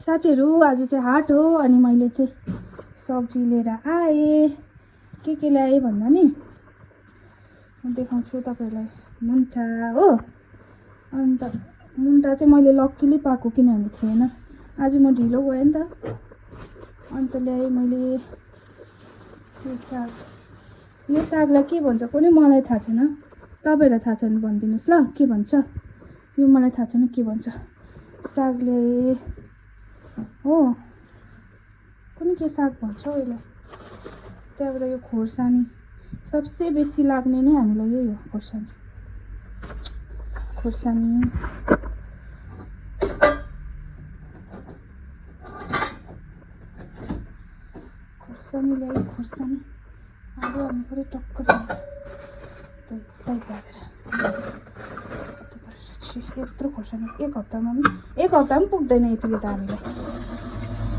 साथीहरु आज चाहिँ हाट हो अनि मैले चाहिँ सब्जी लिएर आए के ल्याए भन्दा नि देखाउँछु तपाईहरुलाई मुन्टा हो अन्त मुन्टा चाहिँ मैले लक्कीली पाएको किनभने थिएन आज म ढिलो गएँ नि त अन्त ल्याए मैले यो सागलाई के भन्छ कुनै मलाई थाहा छैन तपाईहरुलाई थाहा छ भने भनिदिनुस् ल के भन्छ यो मलाई थाहा छैन के भन्छ साग ल्याए हो कुनै के साग भन्छ यसलाई त्यहाँबाट यो खोर्सानी सबसे बेसी लाग्ने नै हामीलाई यही हो खोर्सानी ल्याए खोर्सानी आलु हाल्नु पर्यो टक्कसँग त्यही पारेर यस्तो गरेर यत्रो खोर्सानी एक हप्तामा पनि पुग्दैन यतिले त हामीलाई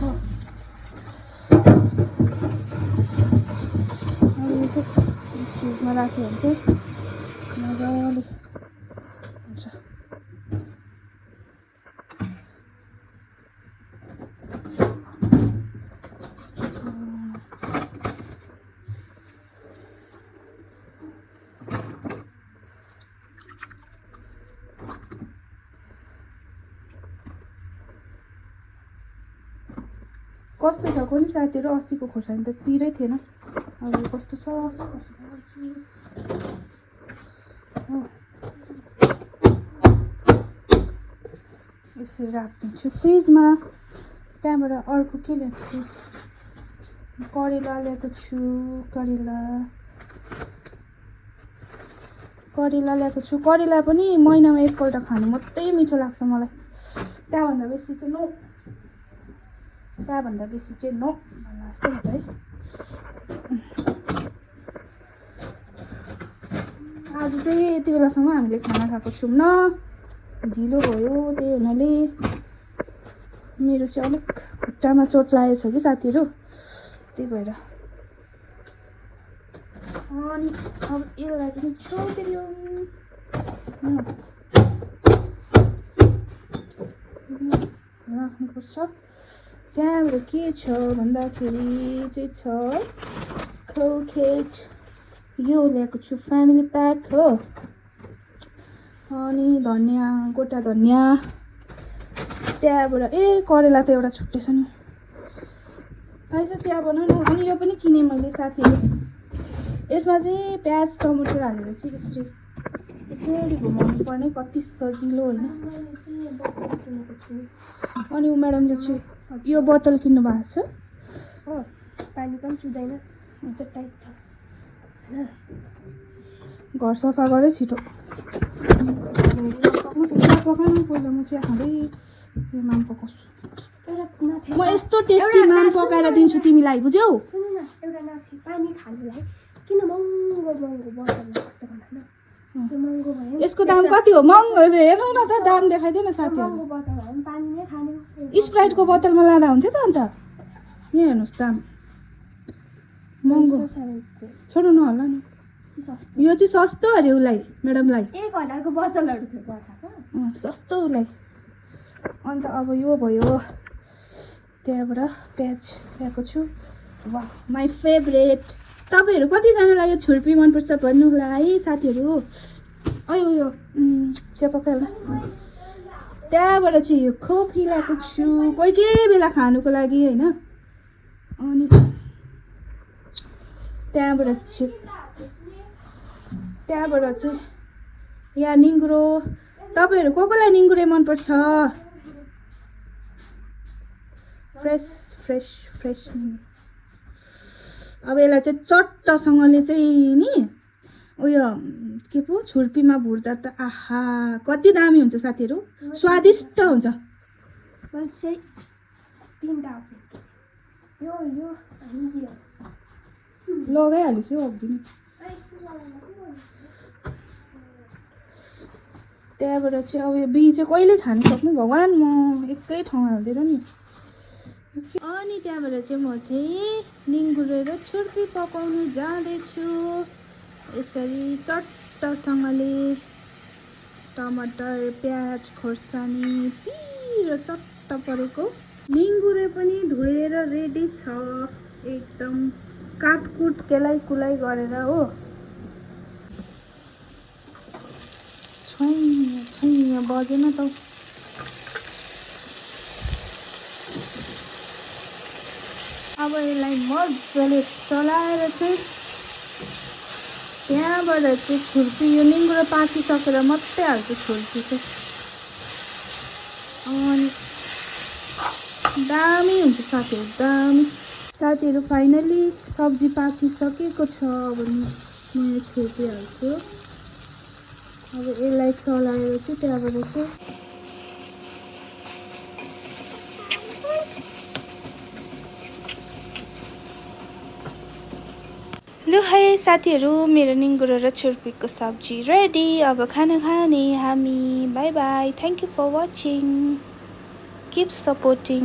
हो अनि चाहिँ फ्रिजमा राख्यो भने चाहिँ मजाले हुन्छ कस्तो छ कुनै साथीहरु अस्तिको खोर्सानी त पिरै थिएन अब कस्तो छ यसरी राखिदिन्छु फ्रिजमा त्यहाँबाट अर्को के ल्याएको छु करेला ल्याएको छु करेला पनि महिनामा एकपल्ट खानु मात्रै मिठो लाग्छ मलाई त्यहाँभन्दा बेसी चाहिँ नो भन्ला जस्तो हुन्छ है आज चाहिँ यति बेलासम्म हामीले खाना खाएको छौँ ढिलो भयो त्यही हुनाले मेरो चाहिँ अलिक खुट्टामा चोट लागेको छ कि साथीहरु त्यही भएर अनि अब यसलाई पनि छोडिदियौँ राख्नुपर्छ त्यहाँबाट के छ भन्दाखेरि चाहिँ छ कोलगेट यो ल्याएको छु फ्यामिली प्याक हो अनि धनिया गोटा धनिया त्यहाँबाट करेला त एउटा छुट्टै छ नि आइस चिया बनाउनु अनि यो पनि किने मैले साथीहरु यसमा चाहिँ प्याज टमाटर हालेर चाहिँ यसरी घुमाउनु पर्ने कति सजिलो हैन अनि उ म्याडमले चाहिँ यो बोतल किन्नु भएको छ हो पानी पनि चुदैन यस्तो टाइट छ घर सफा गरे छिटो पकाउनु पहिला म चिया खाँदै नाम पकाउँछु म यस्तो टेस्टी नाम पकाएर दिन्छु तिमीलाई बुझ्यौ सुन्नु न एउटा नाथी पानी खानुलाई किन महँगो बोतल लाग्छ भन न त्यो महँगो भयो यसको दाम कति हो महँगो हेर्नु न त दाम देखाइदेन साथीहरु महँगो बोतल हो पानी नै खाने स्प्राइटको बोतलमा लाँदा हुन्थ्यो त अन्त यहाँ हेर्नुस् दाम महँगो छोड्नु नहोला नि यो चाहिँ सस्तो अरे उलाई म्याडमलाई 1000 को बोतलहरु थियो थाहा छ सस्तो उलाई अन्त अब यो भयो त्यहाँबाट प्याज ल्याएको छु वाह माई फेभरेट तपाईहरु कति जनालाई यो छुर्पी मन पर्छ भन्नु होला है साथीहरु अयो यो चिया पकाएला त्यहाँबाट चाहिँ यो कफी ल्याएको छु कोही बेला खानुको लागि हैन अनि त्यहाँबाट चाहिँ यहाँ निङ्गुरो तपाईहरु कोलाई निङ्गुरे मन पर्छ फ्रेश अब यसलाई चाहिँ चट्टसँगले चाहिँ नि उयो के पो छुर्पीमा भुर्दा त आहा कति दामी हुन्छ साथीहरु स्वादिष्ट हुन्छ चाहिँ तीनटा यो लगाइहालिस् यो अघि नि त्यहाँबाट चाहिँ अब यो बिउ चाहिँ कहिले छान्नु सक्नु भगवान म एकै ठाउँ हाल्दिएर नि अनि त्यहाँबाट चाहिँ म चाहिँ निङ्गुरे र छुर्पी पकाउनु जाँदैछु यसरी चट्टसँगले टमाटर प्याज खोर्सानी पिरो चट्ट परेको निङ्गुरे पनि धोएर रेडी छ एकदम काटकुट केलाई कुलाई गरेर हो। छैन बजेन त। अब यसलाई मजाले चलाएर चाहिँ त्यहाँबाट चाहिँ छुर्पी यो निङ्गुरो पाकिसकेर मात्रै हाल्छु छुर्पी चाहिँ। अनि दामी हुन्छ साथीहरू, दामी। साथीहरू फाइनली सब्जी पाकिसकेको छ। अब म छुर्पी हाल्छु। अब यसलाई चलाएर चाहिँ त्यहाँबाट चाहिँ लु है साथीहरू, मेरो निङ्गुरो र छुर्पीको सब्जी रेडी। अब खाना खाने हामी। Bye bye. Thank you for watching. Keep supporting.